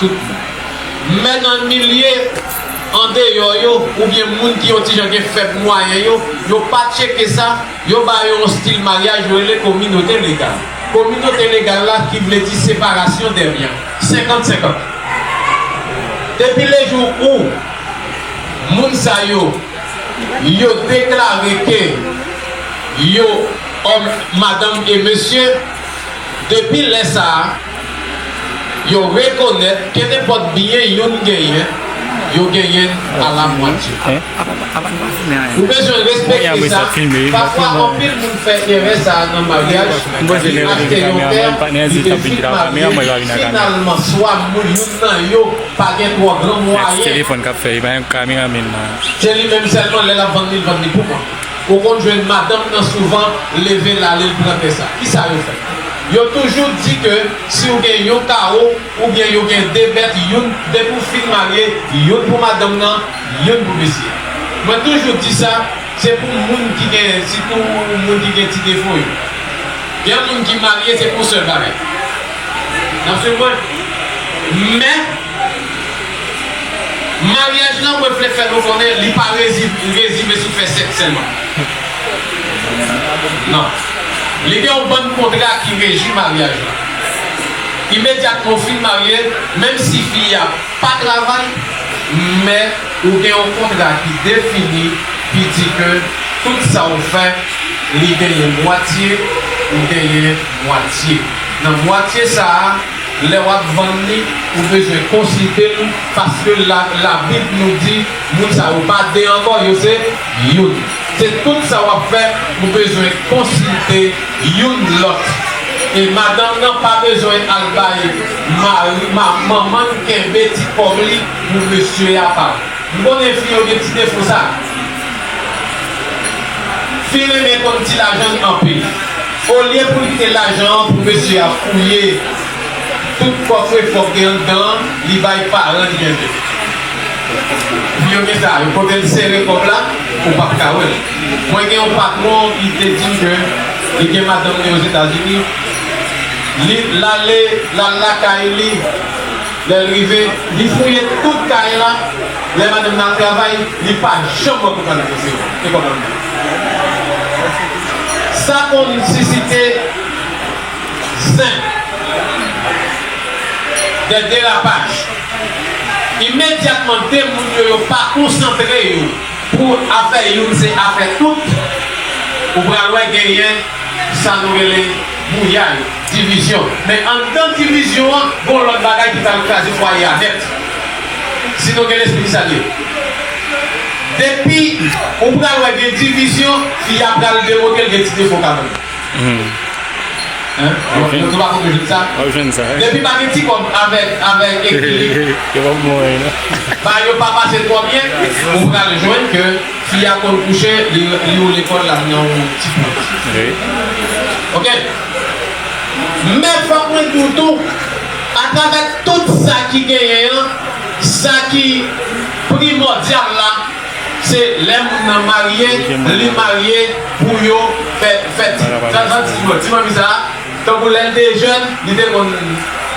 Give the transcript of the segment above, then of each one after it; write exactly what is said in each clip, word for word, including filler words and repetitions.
tout moun. Men nan milye andeyò yo, oubyen moun ki yon ti jan gen fèb mwayen yo, yo pa tcheke sa, yo ba yo yon stil maryaj yo rele kominote legal. Kominote legal la ki vle di separasyon dè byen, senkant senkant. Depi lejou ou moun sa yo, yo deklare ke yo òm, madanm e mesye, depi lè sa a, yo rekonèt ke nenpòt byen youn genyen, yo genyen l alamwatye. Ou bezwen respekte sa. Pafwa, anpil moun fè erè sa a nan maryaj, li achte yon tè, li te fin marye, finalman, swa moun, youn nan yo pa gen twò gran mwayen. Se li menm sèlman, lè l ap vann li, l vann li pou kont. Ou konn jwenn madanm nan souvan leve l ale l pran tè sa. Kisa yo fè? Yo toujou di ke si w gen yon kawo oubyen yo gen de bèt, youn, depi w fin marye, youn pou madanm nan, youn pou mesye a. Mwen toujou di sa, se pou moun ki gen, sitou moun ki gen ti defo yo. Gen moun ki marye, se pou sèl bagay. N ap swiv mwen? Men, maryaj lan, mwen vle fè nou konnen, li pa rezi-, rezime sou fè sèks sèlman. Non. Li gen yon bann kontra ki reji maryaj la. Imedyatman w fin marye, menm si fi a pa travay, men ou gen yon kontra ki defini, ki di ke tout sa w fè, li genyen mwatye, ou genyen mwatye. Nan mwatye sa a, lè w ap vann li, ou bezwen konsilte l, paske la, Labib nou di, moun sa yo pa de ankò, yo se youn. Se tout sa w ap fè, ou bezwen konsilte youn lòt. E madanm nan pa bezwen al bay mari, ma-, manman l kenbe ti kòb li pou mesye a pa. M konnen fi yo gen ti defo sa. Fi renmen konn ti lajan l anpil. Olye pou l kite lajan an pou mesye a fouye tout kòfrefò k gen anndan an, li bay paran l kenbe. Fi yo gen sa, yo kote l sere kòb la, ou p ap ka wè l. Mwen gen yon patwon ki te di m ke li gen madanm li Ozetazini, li, l ale, l al lakay li, lè l rive, li fouye tout kay la. Lè madanm nan al travay, li pa janm wè kòb la nan men l. E kòb la nan men l. Sa konn sisite zen, dè derapaj. Imedyatman, de moun yo, yo pa konsantre yo pou afè youn se afè tout, ou pral wè genyen sa nou rele bouyay, divizyon. Men anndan divizyon an, gon lòt bagay ki pral kraze fwaye a nèt. Si nou gen lespri ki salye. Depi ou pral wè gen divizyon, fi a pral demontre l gen ti defo kanmenm. Hein? Nou, nou pa konn jwenn sa? W ap jwenn sa, wi. Depi pa gen ti kòb avèk, avèk ekilib. Yo p ap bon, non. Bagay yo pa pase twò byen, ou pral jwenn ke fi a konn kouche, li, li woule kò l la nan yon ti pwent. Wi. Oke? Men fòk mwen di w tou, atravè tout sa ki genyen an, sa ki primòdyal la, se lè moun nan marye, li marye pou yo fè, fè ti, sa, sa, ti, ti manmi sa, tankou lè l te jèn, li te konn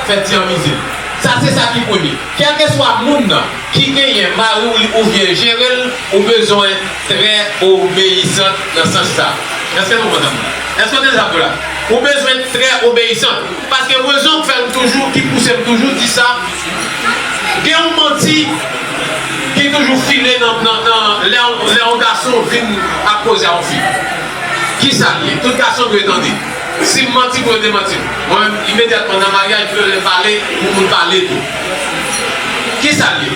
fè ti anmize. Sa se sa ki premye. Kèlkeswa moun nan ki genyen mari w li oubyen jere l, ou bezwen trè obeyisant nan sans sa. Èske nou konprann sa? Èske w tande sa m di w la? Ou bezwen trè obeyisant. Paske rezon k fè m toujou, ki pouse m toujou di sa, gen yon manti ki toujou file nan, nan, nan, lè, lè yon gason vin ap koze a yon fi. Kisa l ye? Tout gason dwe tande. Si m manti, pou yo demanti m. Mwen menm, imedyatman nan maryaj, m bezwen pale pou moun pale tou. Kisa l ye?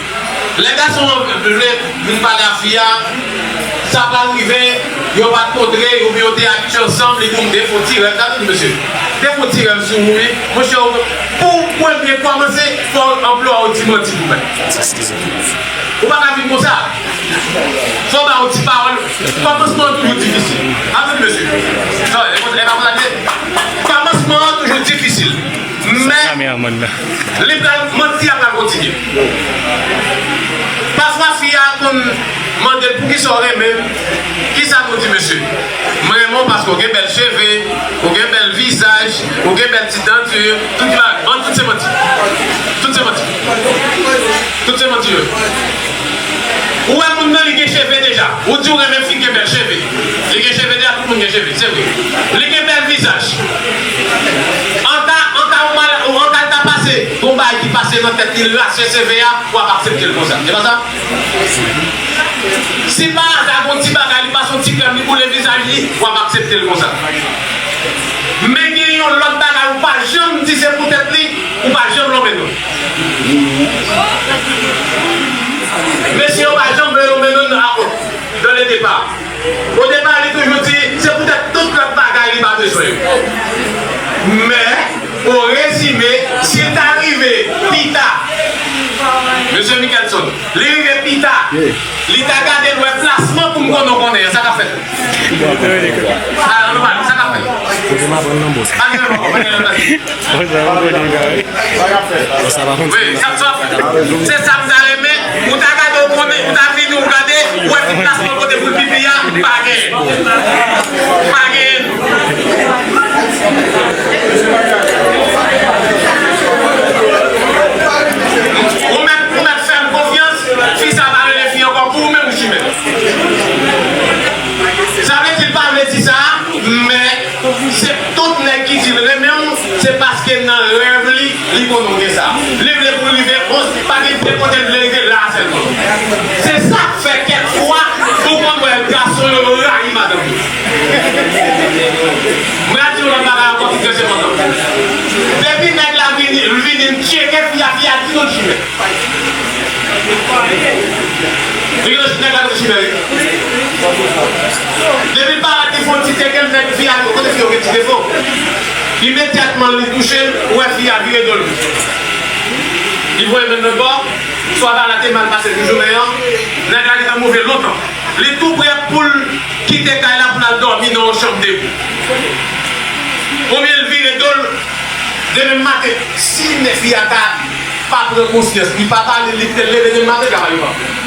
Lè gason an vle vin pale a fi a, sa pral rive, yo pa t kontre, oubyen yo te abitye ansanm, li di w de fo ti rèv. Gade, mesye, de fo ti rèv sou ou, wi. Monchè, pou w premye kòmanse, fò w anplwaye yon ti manti pou fè. Ou pa ka vin konsa. Fò w ba yon ti pawòl. Kòmansman an toujou difisil. Gade, mesye. Sa, e konsa, e pa konsa l ye. Kòmansman an toujou difisil. Men, li pral, manti a pral kontinye. Pafwa, fi a konn mande l, "Poukisa w renmen m?" Kisa nou di, mesye? "M renmen w paske w gen bèl cheve, ou gen bèl vizaj, ou gen bèl ti danti, tout la, ban tout se manti. Tout se manti." Ou di w renmen fi ki gen bèl cheve. Li gen cheve, deja tout moun gen cheve, se vre. Li gen bèl vizaj. Anta, anta ou mal, ou anta l ta pase, gon bagay ki pase nan tèt li, l rache cheve a, w ap aksepte l konsa. Se pa sa? Si pa aza gon ti bagay, li pase yon ti krèm, li boule vizaj li, w ap aksepte l konsa. Men gen yon lòt bagay, ou pa janm di se poutèt li, ou pa janm lonmen non. Mesye yo pa janm vle lonmen non nan akò, dans le départ. O depa, li toujou di, se poutèt tout lòt bagay li pa bezwen yo. Men, o rezime, si l ta rive pita, mesye Mickelson, li rive pita, li ta gade l wè plasman pou m konnen w konnen an, sa k ap fèt? Ah, ann nou pale, sa k ap fèt? Pa gen lòt, pa gen lòt. Wi, sa, sa, se sa m ta renmen. Ou ta gade, ou konnen, ou ta vini, ou gade, ou wè ti plas pou kote pou l pipi a, pa gen. Pa gen. Ou mèt, ou mèt fè m konfyans, fi sa pa rele fi ankò pou ou menm, ou chimè. Sa vle di l pa vle di sa, men se tout nèg ki di l renmen w, se paske nan rèv li, li konnen w gen sa. Li vle pou l rive, bon, pa gen de kote l vle rive, la sèlman. Se sa k fè kèk fwa, ou konn wè gason yo rayi madanm yo. Mwen a di yon lòt bagay ankò ki trè enpòtan. Depi nèg la vini, l vini, l tcheke fi a, fi a di l chimè. Li gen nèg la gen chimè, wi. Depi l parèt, li fè yon ti teke, nèg fi a, kote fi yo gen ti defo. Imedyatman, li touche l, ou wè fi a vire do l. Li voye men l lòt bò, swa bagay la te mal pase pou jounen an, nèg la gentan move lontan. Li tou prè pou l kite kay la pou l al dòmi nan yon chanm de bout. Oubyen l vire do l, demen maten, si nèg fi a ta pa pran konsyans, li pa pale, li te leve demen maten, travay yo pa fèt.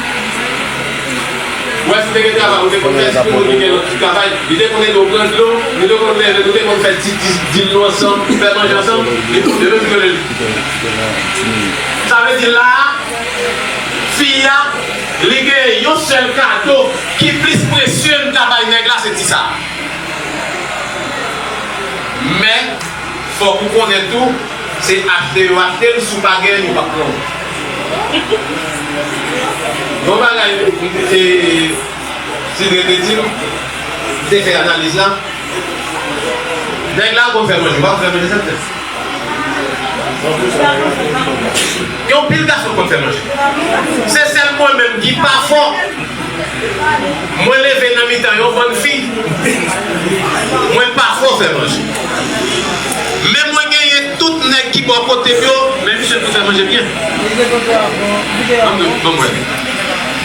Ou wè, si te gen travay, ou te konn fè, si te konn gen lòt ti travay, li te konn ede w pran dlo, nou te konn leve, nou te konn fè ti, ti, ti dil nou ansanm, fè manje ansanm, li, li te konn rele li. Sa vle di la, fi a, li gen yon sèl kado ki plis presye l ta bay nèg la, se ti sa. Men, fòk ou konnen tou, se achte yo achte l, si w pa genyen, yo p ap pran w. Bon bagay, e, Sidre te di m, m te fè analiz la. Nèg la konn fè manje, ou pa konn fè manje, sa l fè. Gen anpil gason k konn fè manje. Se sèl mwen menm ki pa fò. Mwen leve nan mitan yon bann fi. Mwen pa fò fè manje. Men mwen genyen tout nèg ki bò kote m yo, men misye konn fè manje byen. Ban m wè.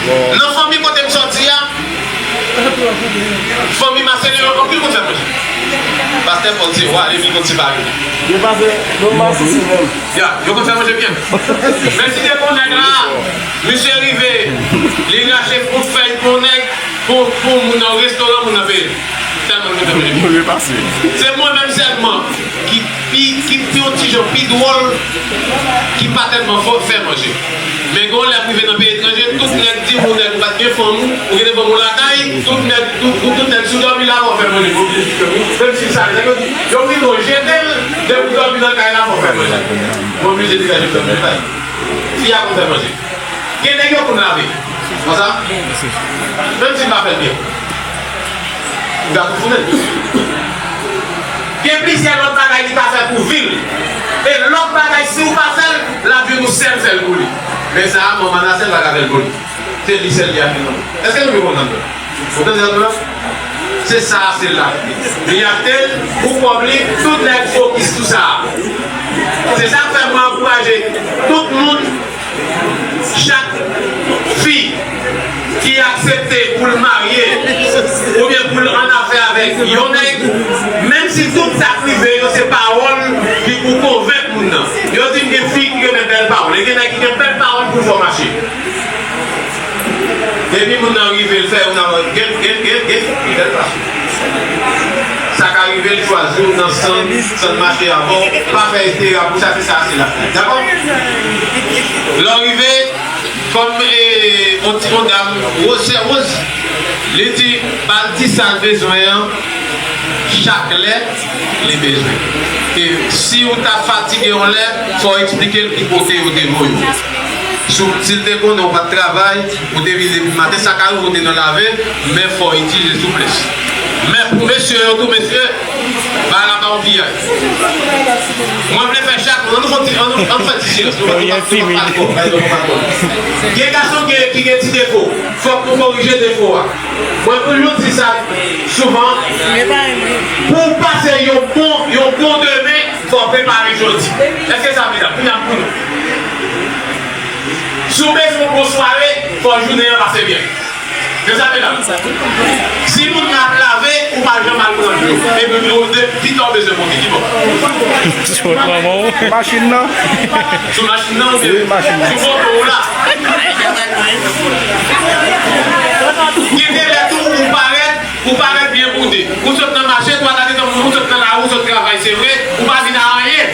Nan fanmi kote m sòti a, fanmi Maselin yo, anpil konn fè manje. Pastè Paul se wa, epi l konn ti bagay. Yo pase, yo pase se menm. Ya, yo konn fè manje byen. Men si te gon nèg la, misye rive, li rache bout fèy pou nèg, pou, pou moun nan restoran, moun nan peye. Tèlman l konn fè manje byen. Se mwen menm sèlman ki pi, ki, ki yon ti jan pi dwòl, ki pa tèlman fò fè manje. Men gen yon lè m rive nan peyi etranje, tout nèg di m ou nèg ou pa t gen fanm, ou gen de fanm ou lakay, tout nèg, tout, tout, tout nèg si w dòmi la, w ap fè manje, w oblije di ke wi. Menm si sa, nèg yo di, yo vin nou jete l, depi w dòmi nan kay la, fò w fè manje. Mwen oblije degaje m fè manje. Fi a konn fè manje. Gen nèg yo konn lave. Konsa? Menm si m pa fè l byen. M ka toufounen l. Gen plizyè lòt bagay li ka fè pou vi l. E lòt bagay, si w pa fè l, l ap vin yon sèl fè l pou li. Men sa a, manman l la sèl pa ka fè l pou li. Se li sèl li ap vin nan. Èske nou byen konprann sa? Ou tande sa tou la? Se sa a, se l la. Li achte l, pou kòb li, tout nèg fokis sou sa a. Se sa k fè mwen ankouraje tout moun, chak fi ki aksepte pou l marye oubyen pou l annafè avèk yon nèg, menm si tout sa k rive yo se pawòl ki pou konvenk moun nan. Yo di m gen fi ki renmen bèl pawòl, e gen nèg ki gen bèl pawòl pou l fè w mache. Depi moun nan rive, l fè yon nan gen, gen, gen, gen, gen bèl pawòl. Sa ka rive l chwazi w nan sann, sann mache avè w, pa fè estera pou sa, se sa, se la. Dakò? Lè w rive, kòm, e, yon ti, yon dam, Rose, sè Rose, Li di, ba l ti sa l bezwen an, chak lè li bezwen. E si w ta fatige yon lè, fò w eksplike l ki kote yo te voye w. Si w, si l te konnen w pa t travay, ou te vin depi maten, sa ka rive w te nan lave, men fò w itilize souplès. Men pou mesye yo tou, mesye, bagay la pa yon piyay. Mwen vle fè chak moun, ann nou fè ti, ann nou, ann nou fè ti silans. Nou fè ti, nou fè ti, nou fè ti. Gen gason ki, ki gen ti defo. Fòk nou korije defo a. Mwen toujou di sa souvan. Pou w pase yon bon, yon bon demen, fò w prepare jodi. Èske sa medam? Kounye a pou nou. Si w bezwen yon bon sware, fò jounen an pase byen. Se sa medam. Si moun nan ap lave, ou pa janm al pran dlo. Epi ou de, pita w bezwen monte, ki bò? Sou machin nan. Sou machin nan oubyen sou moto w la? Gen de lè tou ou parèt, ou parèt byen boude. Ou sot nan mache, twa gade tan moun, ou sot nan lari, ou sot travay, se vre, ou pa vin a anyen.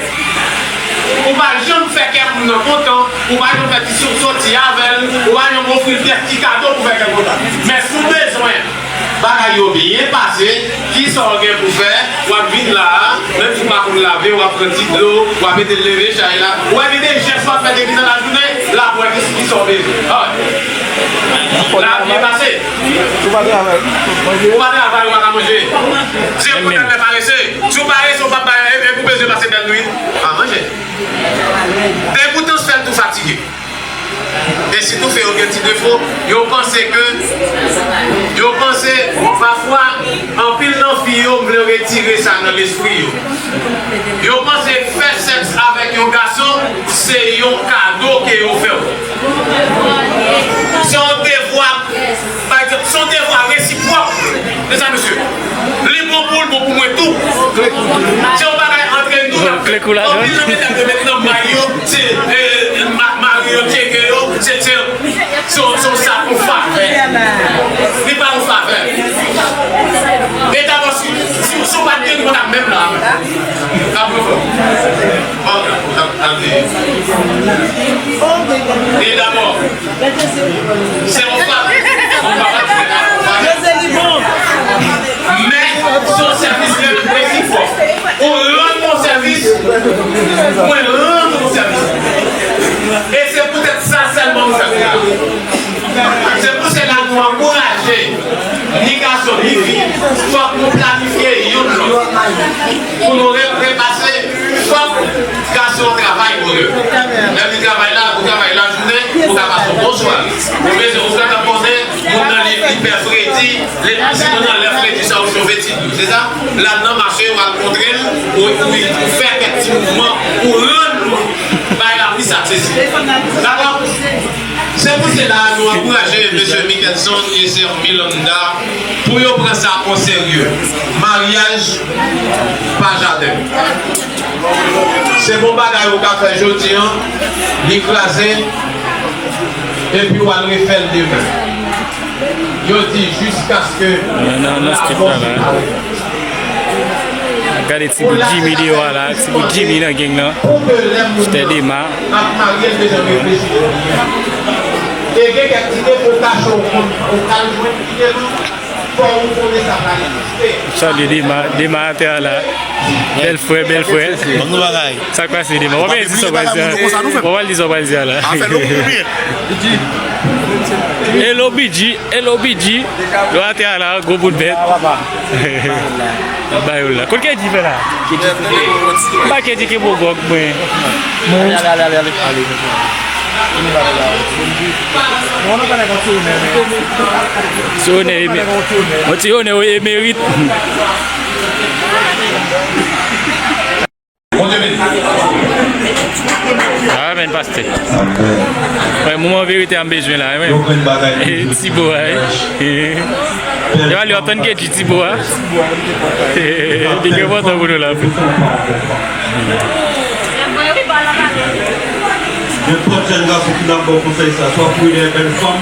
Ou pa janm fè kè moun nan kontan, ou pa janm fè ti sou soti avè l, ou pa janm ofri l kèk ti kado pou fè kè l kontan. Men si w bezwen bagay yo byen pase, kisa w gen pou fè? W ap vin la a, menm si w pa konn lave, w ap pran ti dlo, w ap ede l leve chay la. Ou wè gen de jès w ap fè depi nan lajounen, l ap wè ki, kisa w bezwen. Ah, la ap byen pase. Ou pa travay, ou pa ka manje. Se pou tèt lè parese. Si w parese, ou p ap bay, e, e pou bezwen pase bèl nwit. Pa manje. Degoutans fè l tou fatige. E sitou fè yo gen ti defo, yo panse ke, yo panse, pafwa, anpil nan fi yo, m vle retire sa nan lespri yo. Yo panse fè sèks avèk yon gason, se yon kado ke yo fè w. Se yon devwa, pa egzanp, se yon devwa resipwòk. Se sa, mesye. Li bon pou l, bon pou mwen tou. Se yon bagay antre nou n ap fè. Anpil nan medam yo met nan may yo, se, eh, ma-, mari yo tcheke yo, se, se, se, se yon sa pou favè. Li pa yon favè. E dabò, si, si, si w pa t gen, nou pa t ap menm la. N ap refè. Bon, n ap, n ap di. E dabò, se yon favè. Men, se yon sèvis resipwòk. Ou rann mwen sèvis, mwen rann ou sèvis. E se poutèt sa sèlman nou fè kounya. Se pou sela nou ankouraje, ni gason, ni fi, fòk nou planifye youn lòt. Pou nou re-, repase, fòk gason an travay, bonè. Lè li travay la, ou travay lajounen, ou ka pase yon bon sware. Ou bezwen, ou ka konnen, moun nan li, li pè fredi, lè, si moun nan lè fredi, sa ou chove ti dlo. Se sa? Ladan mache, w al kontre l, ou, ou, ou fè kèk ti mouvman, ou rann bagay la plis aksesib. Dakò? Se pou sela nou ankouraje mesye Mickelson e sè Mirlanda pou yo pran sa o serye. Maryaj pa jaden. Se bon bagay ou ka fè jodi an, li kraze, epi w al refè l demen. Yo di jiskaske... Nan, nan, nan skit la, la. Gade ti bout Jimmy deyò a la, ti bout Jimmy nan gang nan. Mistè Dema. E gen kèk ti defo kache ou konn, ou ka jwenn ki devan, fò ou konnen sa pral egziste. Salye Dema, Dema atè a la. Bèl frè, bèl frè. Ban nou bagay. Sa k pase Dema? W ap di sa w pral di a. W ap di sa w pral di a la. Hello B G, hello B G. Yo atè a la, gwo bout bèt. Bay yo la. Kot Kedji fè la? M pa Kedji ke bo gwòg mwen. Ti onè, yon ti onè emerit. Amen, pastè. Wè, moman verite a m bezwen la, wi. Ti bo a, wi. Yo ale, w ap tann Kedji ti bo a. Li gen pòtan pou nou la. Nenpòt jèn gason ki nan bon konsèy sa, swa pou ede bèl fanm,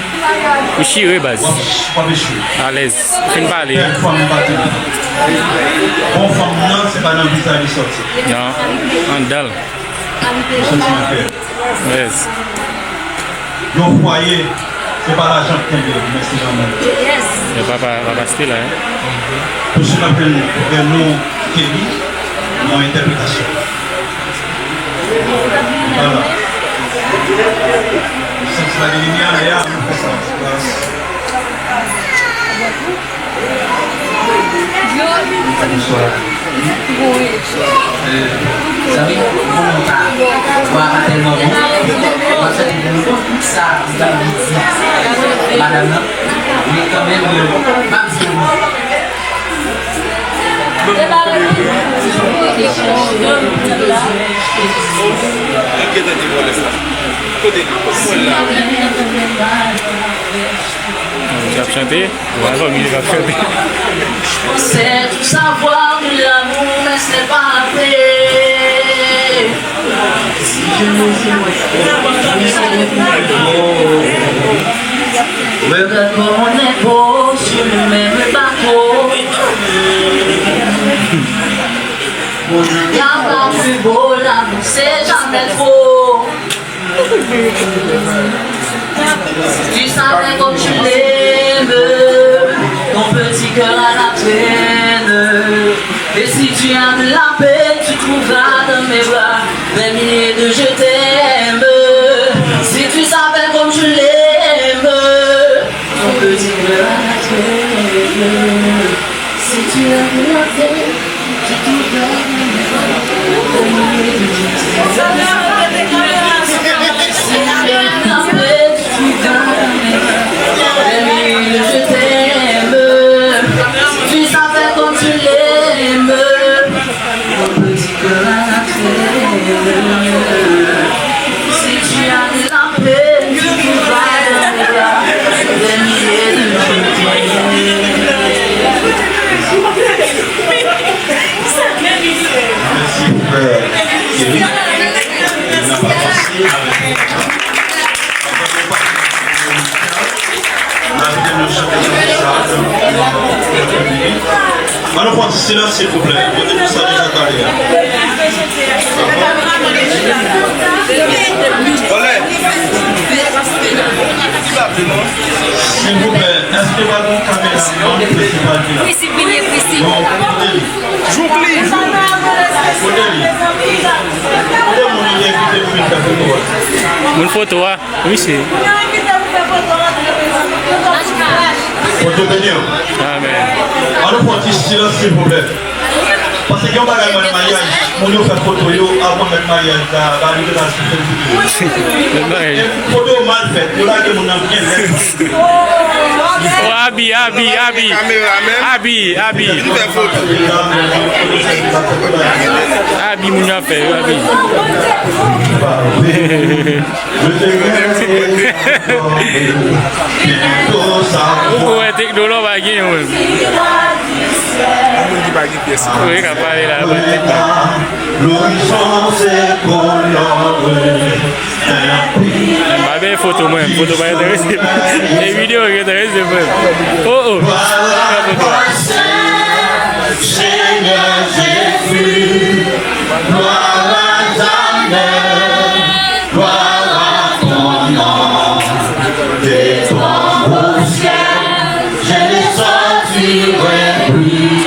ou chire baz. W ap, w ap echwe. Alèz. Fin pale. Bèl fanm pa tou. Bon fanm nan, se pa nan vizaj li sòti. Non, anndan l. Li sòti nan kè. Yes. Yon fwaye, Se pa lajan k kenbe w, men se lanmou. Yes. E papa, papa Stella, hein? Touswit n ap jwenn frè nou, Kelly, nan entèpretasyon. Vwala. Sans la gen limyè, lè a, nou fè sa. Bonswa. Eh, zanmi, moman pa, vwa pa tèlman bon. Mwen santi pou mwen tout sa, zanmi, di madanm nan. Men kanmenm, m ap di wi. Kote li? Kote l la? Li ap chante? Wè, zanmi, li ap chante. C'est tout savoir de l'amour, mais ce n'est pas la paix. Regarde comme on est beau sur le même bateau. Mon ami, y a pas plus beau, l'amour, c'est jamais trop. Tu savais comme tu l'aimes, ton petit cœur à la traîne. Et si tu as de la peine, tu trouveras dans mes bras des milliers de je t'aime. Si tu savais comme tu l'aimes, ton petit cœur à la traîne. Si tu as de la peine, tu trouveras dans mes bras des milliers de je t'aime. Si tu as de la peine, je t'aime. Tu savais comme tu l'aimes. Mon petit cœur à la traîne. Si tu as de la peine, tu vas dans mes bras. Des milliers de je t'aime. Mèsi, frè Kevin. N ap avanse avèk nou. N ap kite nou chante chanson sa a nan, nan, nan, Ann nou fè yon ti silans, silvouplè. Yo te di sa deja talè a. Anlè. Silvouplè, èske pa gen yon kameramann prensipal ki la? Prensip, vini, prensip. Bon, kote li? Jouk li. Kote li? Kote moun yo te envite pou vin fè foto a? Moun foto a? Wi, se. Bondye beni w. Amen. Ann nou fè yon ti silans, silvouplè. Paske gen yon bagay mwen nan maryaj, moun yo fè foto yo avan mèt maryaj la, ba li te pral sou Facebook. E foto yo mal fèt, yo lage moun nan byen lèd. Oh, Abi, Abi, Abi. Kameraman. Abi, Abi. Li fè foto. Abi, moun yo ap fè, Abi. Ou wè teknolog pa gen yon menm. Moun ki pa gen pyès. Wi, ka pale la, pa gen teknolog. M pa gen foto mwen, foto pa enterese m. E videyo ki enterese mwen. Oh, oh. Fè foto. Seigneur Jésus, gloire à ta mère, gloire à ton nom, de ton beau ciel, je ne sortirai plus,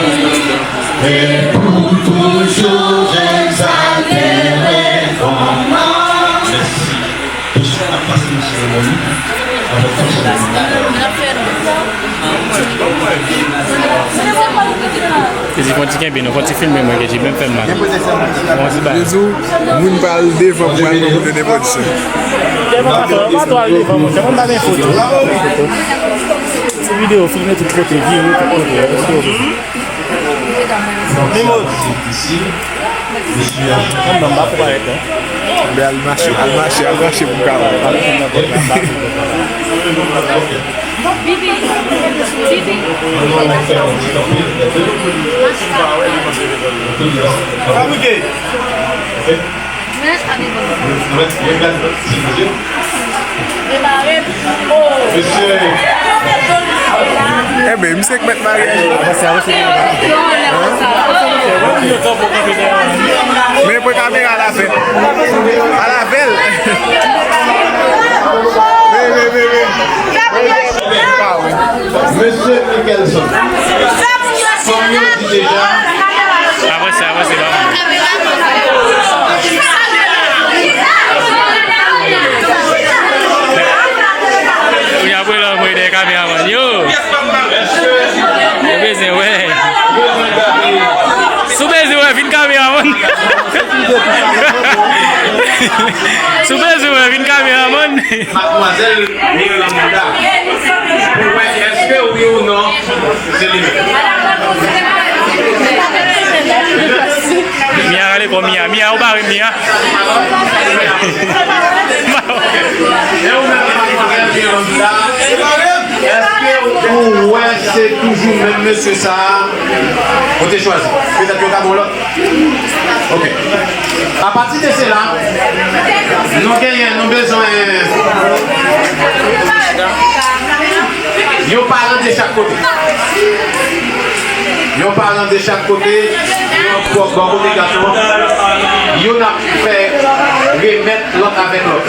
et pour toujours j'exalterai ton nom. Mèsi. Touswit n ap pase nan seremoni avèk konsèy. Kezi, fè yon ti kenbe non, fè yon ti filme mwen, Kezi, menm fè m la. Fè yon ti bagay. Kezi, moun pral devan pou al nan moun de nepòt sa. Devan pa twò, pa twò al devan, monchè, mwen pa gen foto. Ti videyo, filme tout kote, vire tout kote, videyo. Mimoz. Mwen menm, m pa ko parèt, non. Anben al mache, al mache, al mache pou m ka wè. Bibi, Bibi. Fabrike. Enben, misye k mèt maryaj la. Men pran kamera la fè. Al avè l. Men, men, men, men. Si w bezwen mwen, vin kameramann. Madmwazèl Mirlanda. Pou wè èske wi ou non, se li menm. Mia, rale kò Mia. Mia, ou bare Mia. E ou menm, madmwazèl Mirlanda, èske ou wè se toujou menm mesye sa a ou te chwazi? Petèt yo ka ba w lòt. Ok. Apati de sela, nou genyen, nou bezwen yon paran de chak kote. Yon paran de chak kote, yon bò kote gason an, youn ap fè remèt lòt avèk lòt.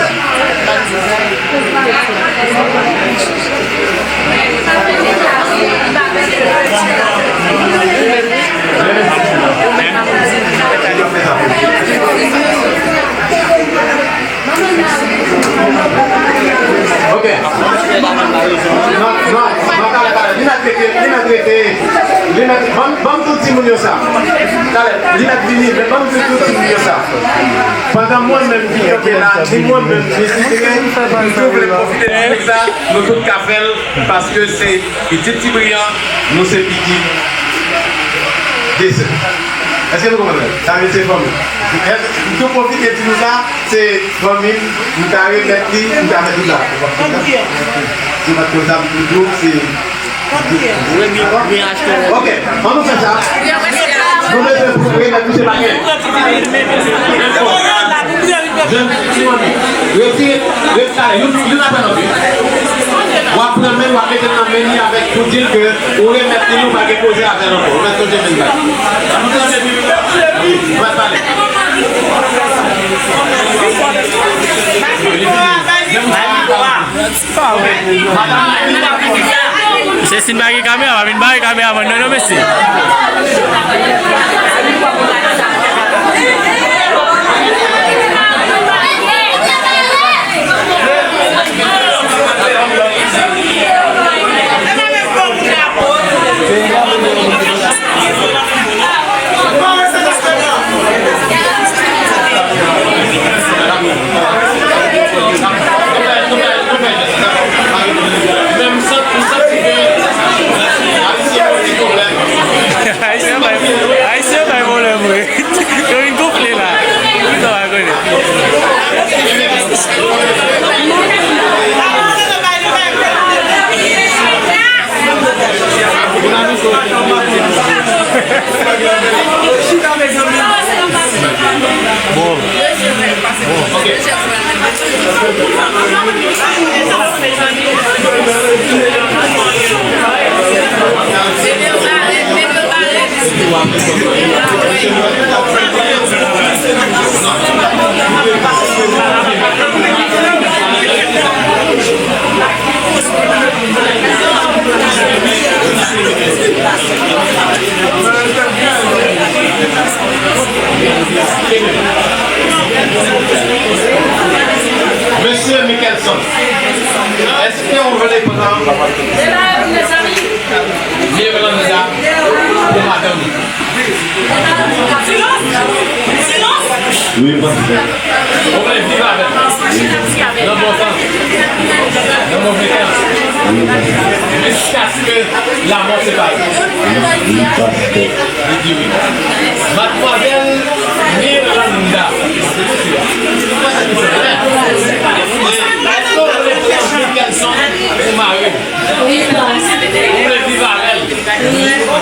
Ok. Non, non, non, talè, talè. Li mèt rete, li mèt rete. Li mèt, ban m, ban m di tout timoun yo sa. Talè, li mèt vini, men ban m di tout timoun yo sa. Pandan mwen menm ki kanpe la, ni mwen menm ki sitire, m tou vle pwofite de sa, nou tout ka fè l, paske se pitit Ti Briyan, nou se pitit de sè. Èske nou konprann? Sa vle di se fanmi. M tou pwofite di nou sa, se fanmi m, m ta remèt li, m ta fè tout sa. Se pa t konsa m tou di w, se Ok, ann nou fè sa. Nou bezwen pou remèt misye bagay. Jèn ti manmi, retire, retire talè, youn, youn apre lòt, wi. W ap pran men l, w ap mete l nan men li avèk pou di l ke ou remèt li, nou pa gen koze avè l ankò. Ou mèt sonje men l. Ann nou tande, wi. W ap pale. Mesye, si n pa gen kamera, pa vin bare kameramann nan, non, mesye. Ayisyen bay, Ayisyen bay pwoblèm vre. Yo vin gonfle la. Ki sa w a konnen? Bon. Bon. Mesye Mickelson, èske w vle pran Mirlanda pou madanm ou? Silans! Silans! Wi, pastè. Ou vle viv avè l? Nan bon tan, nan move tan, jiskaske lamò separe. Wi, pastè. Li di wi. Madmwazèl Mirlanda. Èske w vle pran Mickelson pou mari w? Ou vle viv avè l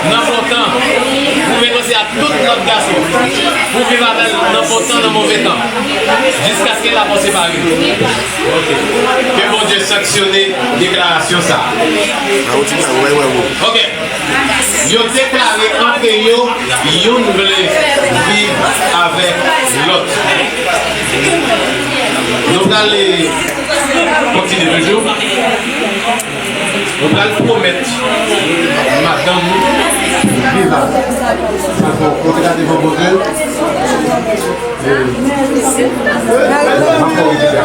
nan bon tan, pou mete Tout lòt gason pou viv avè l nan bon tan, nan move tan, jiskaske lamò separe nou. Ok. Ke Bondye sanksyone deklarasyon sa a. Ok. Yo deklare antre yo, youn vle viv avèk lòt. Nou prale kontinye toujou. Nou pral pwomèt madanm nou viv avè l. Sa fè w kote gade devan Bondye. E, m ap fè w rejisi a.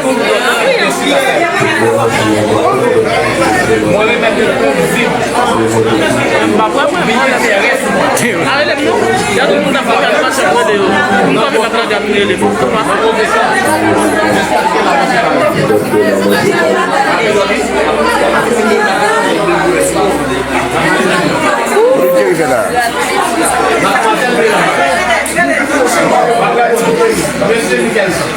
Mwen remèt ou tout vi m. M pa pran mwen, mwen remèt. Arete m non. Y a tout moun ap pale, pa chanm rele yo. Moun pa vle pa tande ap rele. Pou pa sa. Mesye Michelson.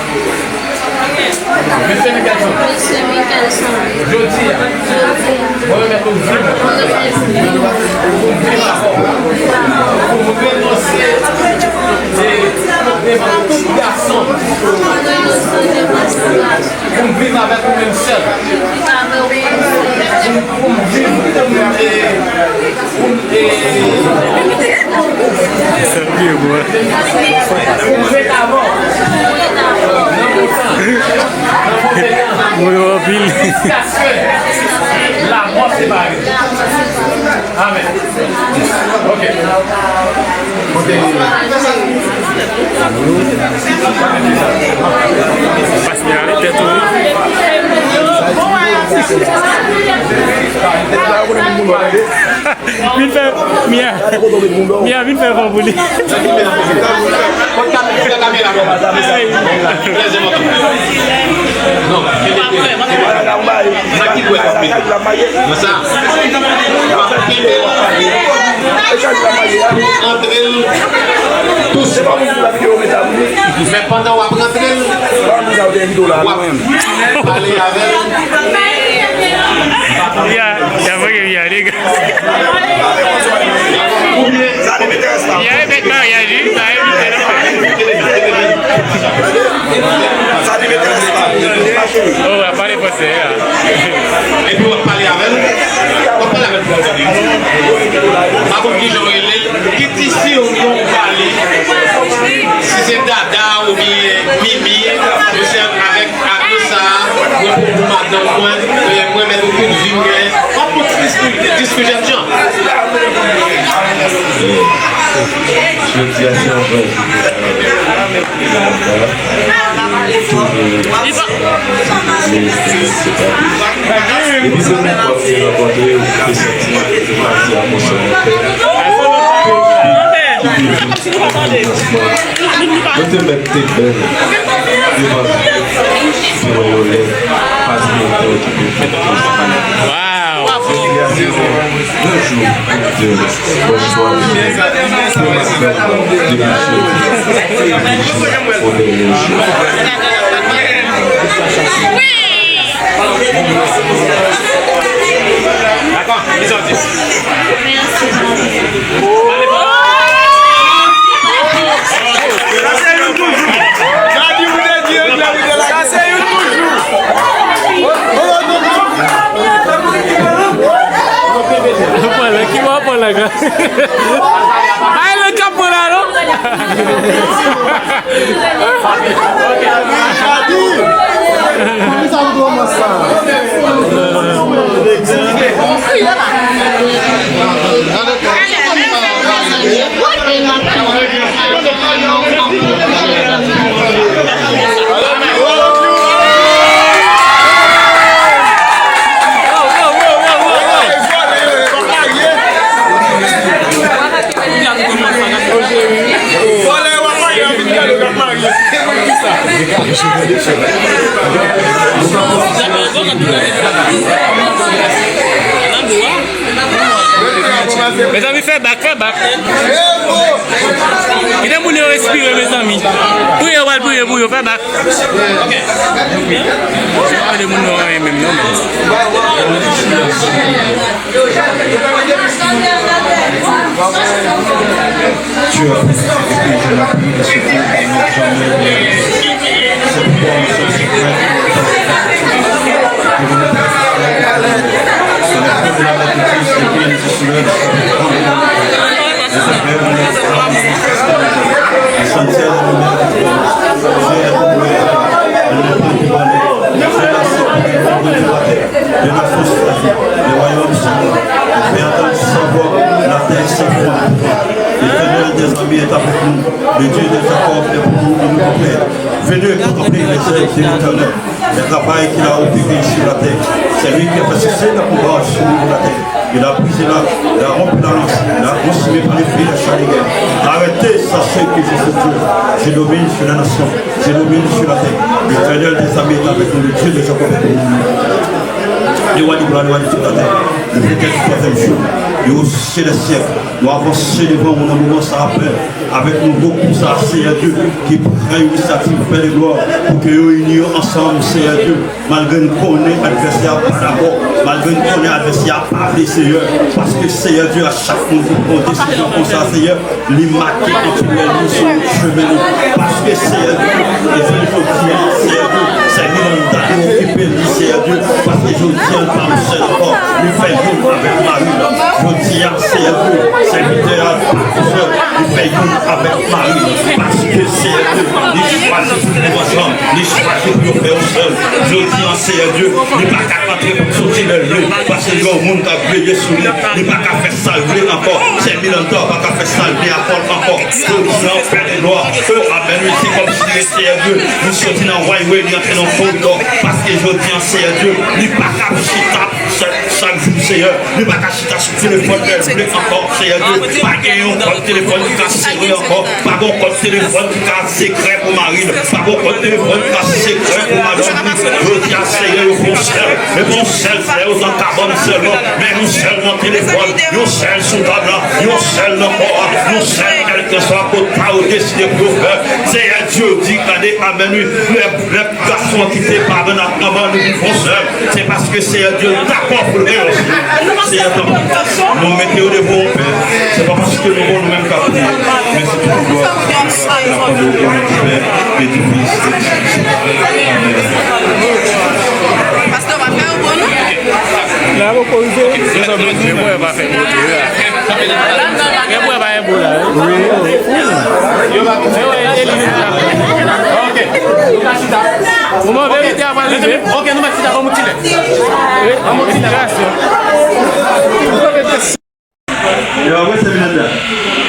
Mesye Michelson. Mesye Michelson. Jodi a. Jodi a. Mwen remèt ou vi m. Mwen remèt ou vi m. Pou m vi m avè w. Pou m renonse, e, devan tout gason. Pou m renonse devan tout gason. Pou m viv avèk ou menm sèl. Pou m viv avèk ou menm sèl. Pou m, pou m viv pou m, e, pou m, e, Sa pye bò. Pou m ret avè w. Nan bon tan. Nan move tan. Mwen yo anpil. Jiskaske lamò separe nou. Amèn. Ok. Pas mi ale tèt ou. Vin fè, Mia. Mia, vin fè fò pou li. Ay. Nan sa. W ap kenbe l pou antre l dousman. Men pandan w ap rantre l, w ap pale avè l. Ya, ya voye Mia, nèg. Oubyen, ya evènman, ya di, sa evite l. Oh, w ap pale fransè a. Epi w ap pale avè l. W ap pale avè l pou w tande. Pa konn kijan w rele l. Ki ti siy ou pale. Si se Dada oubyen Mimi, mesye avèk ado sa a, mwen pran pou madanm mwen, e, mwen mèt tout vi m gen. W ap pran ti diskou, diskou jèn jan. Jodi a se yon jou. Epi se nenpòt ki rankontre ou ki te santi ou te pati a konsa. Mwen te mèt te bèl devan se wè yo lè, pa di mwen te okipe. Wow! Jodi a se yon bon jou pou m te wè chwa de pou m ap fè depi jodi pou dènye jou. Dakò, li sòti. Pran lè, ki mò pran lè, gran? Ay, lè k ap pran la, non? Mezanmi, fè bak, fè bak. Kite moun yo respire, mezanmi. Priye, w al priye pou yo, fè bak. Kite moun yo anyen menm, non, men. Dieu a prédestiné que je n'apprenne ce que je n'ai jamais vu. C'est pourquoi nous sommes si prêts de remettre à Dieu. C'est le temps de la reconnaissance de Dieu, de Dieu, de Dieu. L'essentiel est de mettre Dieu est au premier plan. Ne pas dévaler. Dieu est au premier plan. Dieu est au premier plan. Des armées est avec nous. Le Dieu de Jacob est pour nous une bouclière. Venez contempler les œuvres de l'Éternel, les travail qu'il a opéré sur la terre. C'est lui qui a fait cesser la courage sur nous la terre. Il a brisé l'arc, il a rompu la lance, il a consumé par le feu la charge de guerre. Arrêtez, sachez que je suis Dieu. Je domine sur la nation, je domine sur la terre. L'Éternel des armées est avec nous, le Dieu de Jacob est pour nous. Le roi du gloire, le roi de toute la terre, le Dieu du troisième jour, le haut ciel des siècles. Nou avanse devan ou nan moman sa a, Pè, avèk nouvo gwoup sa a, Seyè Dye, ki pran inisyativ, Pè de glwa, pou ke yo ini yo ansanm, Seyè Dye, malgre n konnen advèsè a pa dakò, malgre n konnen advèsè a pa vle, Seyè, paske, Seyè Dye, a chak moun ki pran desizyon konsa, Seyè, li make anpil lènmi sou chemen li, paske, Seyè Dye, e se jodi a, Seyè Dye, se Miranda ki okipe li, Seyè Dye, paske jodi a, l pa yon sèl ankò, li fè youn avèk mari l. Jodi a, Seyè Dye, sèvitè a pa tou sèl, li fè youn avèk mari l. Paske, Seyè Dye, li chwazi pou yo ansanm, li chwazi pou yo fè yon sèl. Jodi a, Seyè Dye, li pa ka antre pou soti lè l vle, paske gen yon moun k ap veye sou li. Li pa ka fè sa l vle ankò. Sè Miranda pa ka fè sa l vle ankò, ankò. Jodi a, Pè de glwa, o, amèn, wi, se kòmsi, Seyè Dye, nou soti nan highway, li antre nan koridò, paske jodi a, Seyè Dye, li pa ka chita chak, chak jou, Seyè. Li pa ka chita sou telefòn lè l vle ankò, Seyè Dye. Pa gen yon kòd telefòn ki ka sere ankò. Pa gen yon kòd telefòn ki ka sekrè pou mari l. Pa gen yon kòd telefòn ki ka sekrè pou madanm li. Jodi a, Seyè, yo fè yon sèl. Yo fè yon sèl, Seyè, yo nan kabann sèlman. Men yon sèl nan telefòn, yon sèl sou tab la, yon sèl nan kò a, yon sèl kèlkeswa kote yo deside pou yo fè. Seyè Dye, yo di, gade, amèn, wi. Lè, lè gason an kite paran l ap anba nou vin fè yon sèl. Se paske Seyè Dye dakò pou l reyisi. Seyè, tanpri, nou mete yo devan w, Pè. Se pa paske nou bon nou menm k ap priye, men se pou glwa n ap mande w, o non di Pè, e di Fis, e di Sentespri. Amèn. Pastè, w pa fè yo bon, non? La poko rive. Men mwen pa fè bon tou, la. Gen bwè pa gen bo la, wi. Wi. Yo pa tou. Men wè, Eli vin la. Ok. Moman verite a pral rive. Ok, nou mèt chita, ban m yon ti lè. Wi, ban m yon ti lè. Yo, wè, sè Miranda.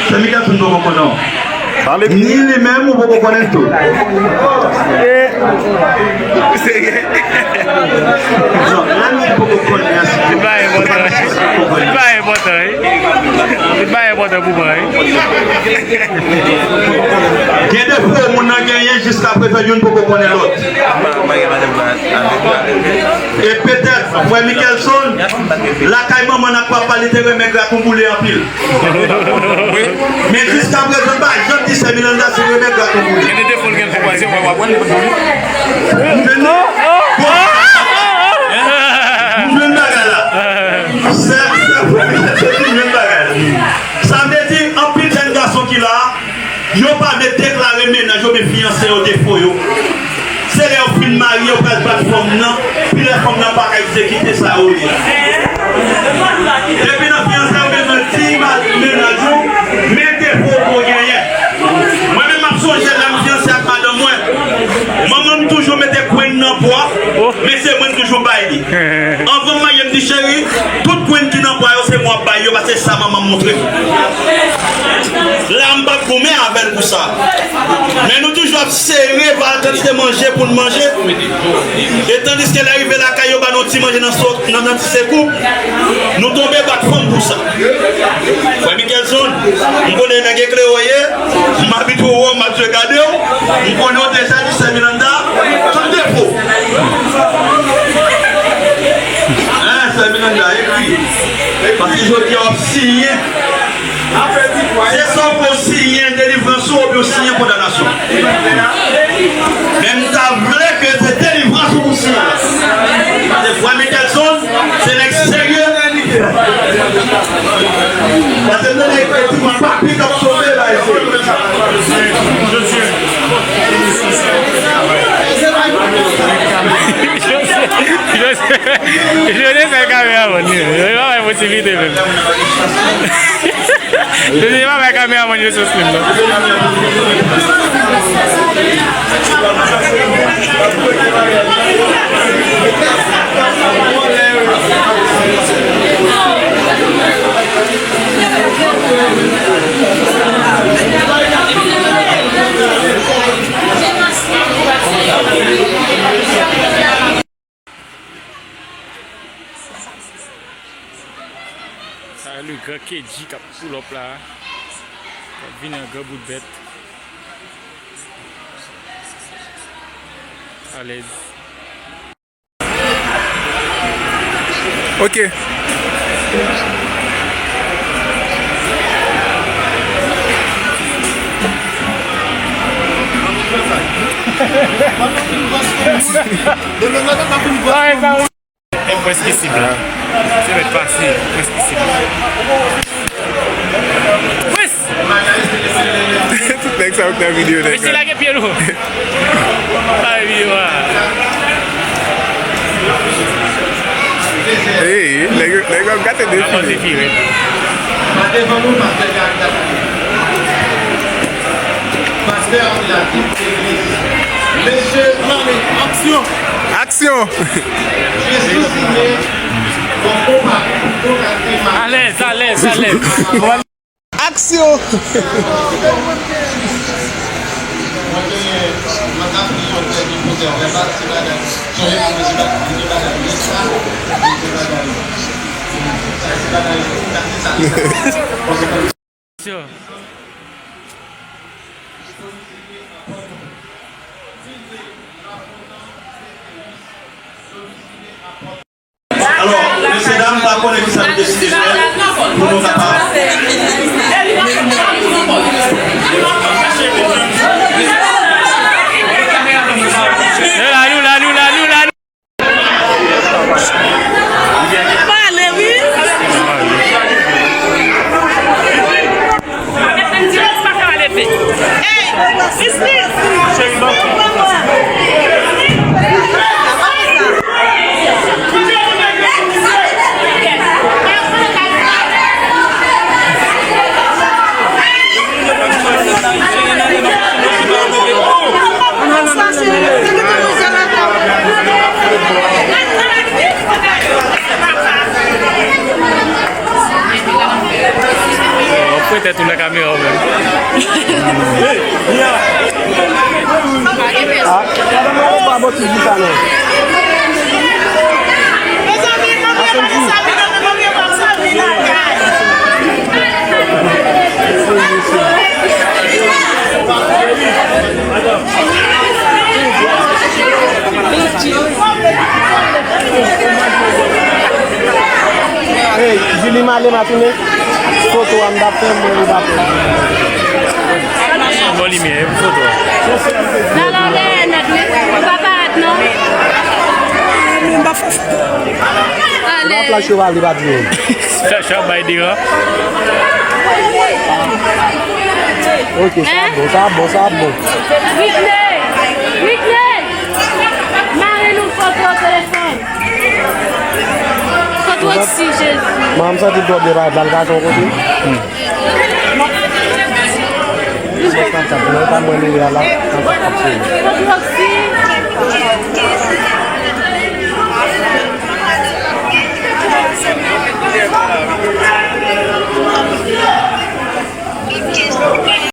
Sè Mika tou nou poko konnen w. Ni li menm ou poko konnen l tou. Non, lè nou poko konnen an, se pa enpòtan, wi. Se pa enpòtan pou mwen, wi. Gen defo moun nan genyen jiskaprezan, youn poko konnen lòt. E petèt, frè Mickelson, lakay manman n ak papa li te renmen graton boule anpil. Men jiskaprezan, l pa janm di sè Miranda si l renmen graton boule. Gen de defo l gen pou pase, w ap wè l. M jwenn, bon, m jwenn bagay la. Sè, sè, m jwenn bagay la. Sa vle di, anpil jèn gason ki la a, yo pa vle deklare mennaj yo oubyen fiyanse yo defo yo. Se lè yo fin marye, yo pral bat fanm nan, pi lè fanm nan pa ka egzekite sa yo ye a. Depi nan fiyanse, ou bezwen di mennaj ou, men defo w genyen. Mwen menm, m ap sonje lè m fiyanse ak madanm mwen. Manman m toujou mete grenn nan bwa, men se mwen m toujou bay li. Anvan m marye, m di, cheri, tout grenn ki nan bwa yo, se mwen w ap bay yo, paske se sa manman m montre m. La, m p ap goumen avè l pou sa. Men nou toujou ap sere pa kantite manje pou n manje. E tandiske lè rive lakay yo, ba nou ti manje nan so-, nan, nan ti sekou, nou tonbe bat fanm pou sa. Frè Mickelson, m konnen nèg eklere w ye, m abitye w wè w, m abitye gade w, m konnen w deja di sè Miranda tout defo. Hein, sè Miranda, ekri. Paske jodi a w ap siyen. Se sa w pou siyen delivrans ou oubyen w siyen kondanasyon. Men m ta vle ke se delivrans ou pou siyen. Se frè Mickelson, se nèg serye. Paske m tande ekriti, papi k ap sove la isi. Jodi, jodi, jodi, se kamera, mwen. Li pa bay posiblite menm. Li pa bay kameramann yo sou screen, non. Sa le gran K G k ap pull up la. K ap vini an gran bout bèt. Alèz. Ok. Prens ki sib la. Se mèt pase, prens ki sib la. Prens! Tout nèg sa yo k nan videyo, nèg. Mesye, lage pye nou. Lage videyo a. Hey, nèg yo, nèg yo ap gate defile. Devan nou, pastè Gary David. Pastè Abdelatif Egliz. Mesye Mami, aksyon! Aksyon! Jezi siyen, bon konpa, bon kate mari. Alèz, alèz, alèz. Aksyon! Mwen genyen, mwen ta fè yon tèt de pwosè vèbal, se bagay, sonje pou mwen se bagay, se bagay, se bagay, se bagay, se bagay. Sure. Alò, mesye dam, m pa konnen kisa nou deside fè pou nou kapab. Nou la, nou la, nou la, nou la. Pale, wi. Ou prete tou nan kamera ou menm. Ah, ou pa bò ti di sa non. Hey, Julie Malema tounen. Foto a m t ap fè, mwen li pa fè. Bon limyè, foto a. Nan lòdè nèt, wi. Ou pa parèt, non. Mwen pa fè foto. Alèz. Flash yo pa li pa di. Flash yo bay devan. Ok, sa bon, sa bon, sa bon. Whitney! Whitney! Mare nou foto telefòn. Kot Roxy, Jezi? Mwen, m santi dwòg li pa, pa l ka fè yon kote. Mwen, pa mwen li a la. Kot Roxy?